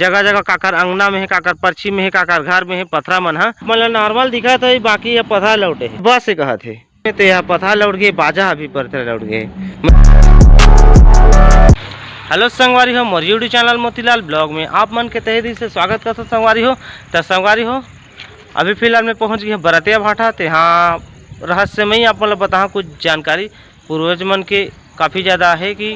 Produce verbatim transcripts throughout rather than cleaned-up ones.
जगह जगह काकर अंगना में हे, काकर परछी में हे, काकर घर में हे, पथरा मन ह। मतलब नॉर्मल दिखत हे, बाकी ये पथरा लौटे हे, बस ये कहत हे। ते ह पथरा लौट गे, बाजा ह भी पथरा लौट गे। हेलो संगवारी हो, मोर YouTube चैनल मोतीलाल ब्लॉग में आप मन के तहे दिल से स्वागत करथों संगवारी हो। त संगवारी हो, अभी फिलहाल में पहुंच गे बरतिया भाठा। ते हाँ, रहस्यमयी आप मन ल बताहूँ कुछ जानकारी। पूर्वज मन के काफ़ी ज़्यादा हे कि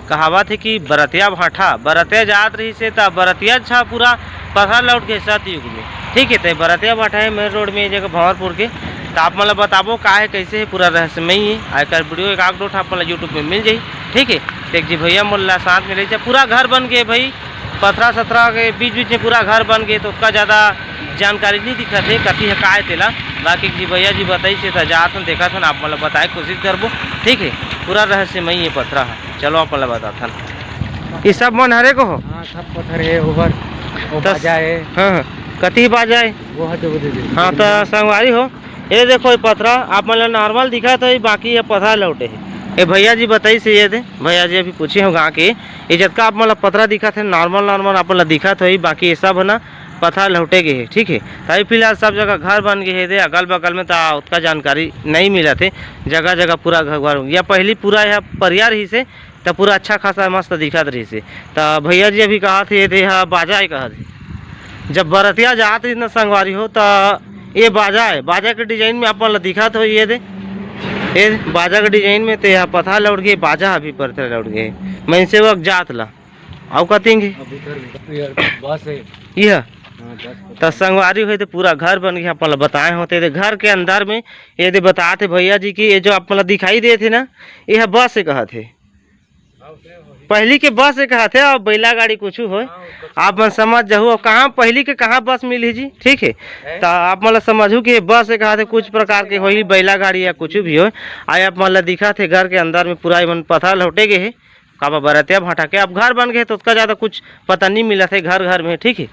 कहावत हे कि बरतिया भाठा, बरतिया जात रहिस हे त बरतिया छा पूरा पथरा लौट गे सतयुग में, ठीक हे। ते बरतिया भाठा हे मेन रोड में, ये जगह भंवरपुर के। त आप मन ल बताबो का हे, कैसे हे, पूरा रहस्यमयी हे। आयकर वीडियो एक आध ठो आप मन ल YouTube में मिल जाही, ठीक हे। त एक जी भैया मोर ला साथ में ले जा, पूरा घर बन गे भाई, पथरा सथरा के बीच बीच में पूरा घर बन गे, त ओतका ज़्यादा जानकारी नहीं दिखत हे, कति हे का हे तेला। बाकी जी भैया जी बताइस हे, त जात हन, देखत हन, आप मन ल बताए के कोशिश करबो, ठीक हे। पूरा रहस्यमयी हे पथरा ह। चलो, आप मन ल बताथन। ये सब मन हरे को हो? हाँ, सब पत्थर हे, ओवर, वो त बाजा हे। हाँ, हाँ। कति बाजा हे? वो है, जो वो दे दे। हाँ, त संगवारी हो, ये देखो, ये पथरा आप मन ल नॉर्मल दिखत होही, बाकी ये पथरा लौटे हे। ये भैया जी बताइस हे, ये दे, भैया जी अभी पूछे हो गाँव के, ये जतका आप मन ल पथरा दिखत हे, नॉर्मल, नॉर्मल आप मन ल दिखत होही, बाकी ये सब हे ना, पथरा लौटे गे हे, ठीक हे। त अभी फिलहाल सब जगह घर बन गे हे, दे, अगल बगल में त ओतका जानकारी नहीं मिलत हे, जगह जगह पूरा घर, घर या पहली पूरा यह परिया रहिस हे, त पूरा अच्छा खासा मस्त दिखत रहिस हे। त भैया जी अभी कहत हे, ये दे, हा बाजा हे कहत हे। जब बरतिया जात रहिस न संगवारी हो, त ये बाजा हे, बाजा के डिजाइन में आप मन ल दिखत होही, ये दे, ये बाजा के डिजाइन में ते हा पथरा लौट गे, बाजा ह भी पथरा लौट गे, मइनसे वो जात ला। अउ कतिंग हे? अभी घर में यार, बस हे। ये हा? हाँ, बस। त संगवारी हो, ये दे पूरा घर बन गे, आप मन ल बताए हों, ते घर के अंदर में ये दे बतात हे भैया जी कि ये जो आप मन ल दिखाई देत हे ना, ये हा बस हे कहत हे। पहली के बस एक हाथे, अब बैला गाड़ी कुछ होय, आप मन समझ जाहू। अब कहाँ पहली के कहाँ बस मिलही जी, ठीक हे। त आप मन ल समझहू कि बस एक हाथे कुछ प्रकार के होही, बैला गाड़ी या कुछ भी होय। आय आप मन ल दिखत हे घर के अंदर में पूरा एमन पथरा लौटे गे हे, काबर बरतिया भाठा के। अब घर बन गे हे त ओतका ज़्यादा कुछ पता नहीं मिलत हे घर घर में, ठीक हे।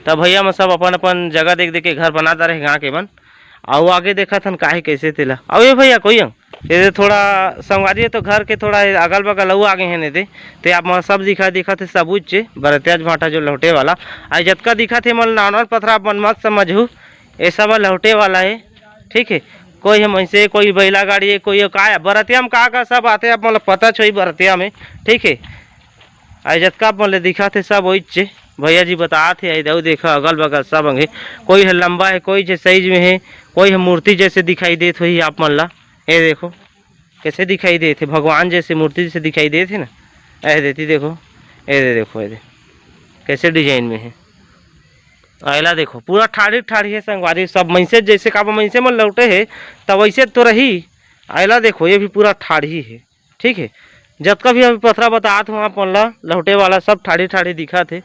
त भैया मन सब अपन अपन जगह देख देख के घर बना डारे हे गाँव के मन। अउ आगे देखत हन का हे कैसे तेला। अउ ये भैया कोई अंग? ये दे थोड़ा संगवारी हे तो घर के थोड़ा अगल बगल अउ आगे हे ने दे। ते आप मन सब दिखा, दिखत हे सब उच्च बरतियाच भाठा जो लौटे वाला। आ जतका दिखत हे मन नॉर्मल पथरा आप मन मत समझहू, ये सब लौटे वाला हे, ठीक हे। कोई हे मइनसे, कोई बैला गाड़ी हे, कोई हे का हे, बरतिया में का का सब आथे आप मन ल पता होही बरतिया में, ठीक हे। आ जतका आप मन ल दिखत हे सब ओइच हे। भैया जी बतात हे, अउ देखा अगल बगल सब अंग हे, कोई ह लंबा हे, कोई जे साइज में हे, कोई ह मूर्ति जैसे दिखाई देत होही आप मन ला। ये देखो कैसे दिखाई देत हे, भगवान जैसे मूर्ति जैसे दिखाई देत हे ना। ऐ देती देखो, ये दे देखो, ये दे कैसे डिजाइन में हे। अइला देखो पूरा ठाढ़ी ठाढ़ी हे संगवारी, सब मइनसे जैसे काबर मइनसे मन लौटे हे त वैसे तो रही। अइला देखो ये भी पूरा ठाढ़ी हे। ठीक हे, जतका भी अभी पथरा बतात हूँ आप मन ला, लहुटे वाला सब ठाढ़ी ठाढ़ी दिखत हे।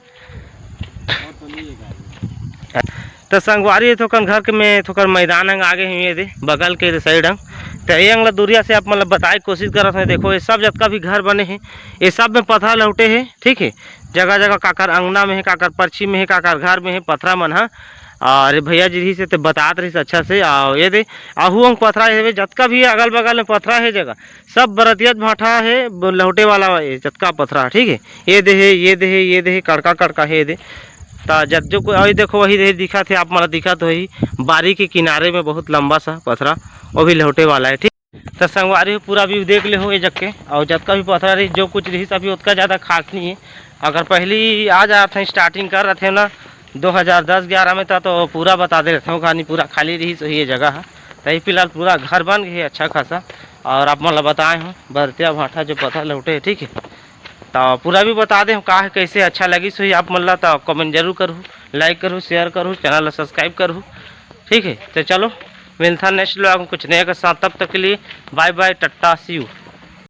त संगवारी, थोकन घर के में थोकन मैदान अंग आगे हे, ये दे बगल के साइड अंग। त ये अंग ला दूरिया से आप मन ला बताए के कोशिश करत हूँ। देखो, ये सब जतका भी घर बने हे, ये सब में पथरा लहुटे हे। ठीक हे, जगह जगह काकर अंगना में हे, काकर परछी में हे, काकर घर में हे, पथरा मन ह। और ये भैया जी रहिस हे ते बतात रहिस अच्छा से। और ये दे आहू अंग पथरा हे, जतका भी अगल बगल में पथरा हे जगह, सब बरतियाच भाठा हे, ब-, लहुटे वाला हे, जतका पथरा, ठीक हे। ये दे हे, ये दे हे, ये दे हे, कड़का कड़का हे, ये दे। त जत जो कोई, अउ देखो, वही दे दिखत हे, आप मन ला दिखत होही, बारी के किनारे में बहुत लंबा सा पथरा, वो भी लहुटे वाला हे, ठीक। त संगवारी हो, पूरा व्यू देख ले हो ये जग के, अउ जतका भी पथरा रही, जो कुछ रही, अभी ओतका ज़्यादा खास नहीं हे। अगर पहली आ जात हे, starting कर रहे थे ना, दो हज़ार दस ग्यारह में था, तो पूरा बता दे रहे थे, कहानी पूरा खाली रही, सही ये जगह है। त ये फिलहाल पूरा घर बन गए हे अच्छा खासा। और आप मन ला बताए हूँ, बरतिया भाठा जो पथरा लहुटे हे, ठीक हे। त पूरा भी बता दे हूँ का हे, कैसे अच्छा लगिस होही आप मन ला, त comment जरूर करहू, like करहू, share करहू, channel ला subscribe करहू, ठीक हे। त चलो, मिलथन next vlog में कुछ नया के साथ, तब तक के लिए bye bye, Tata, see you।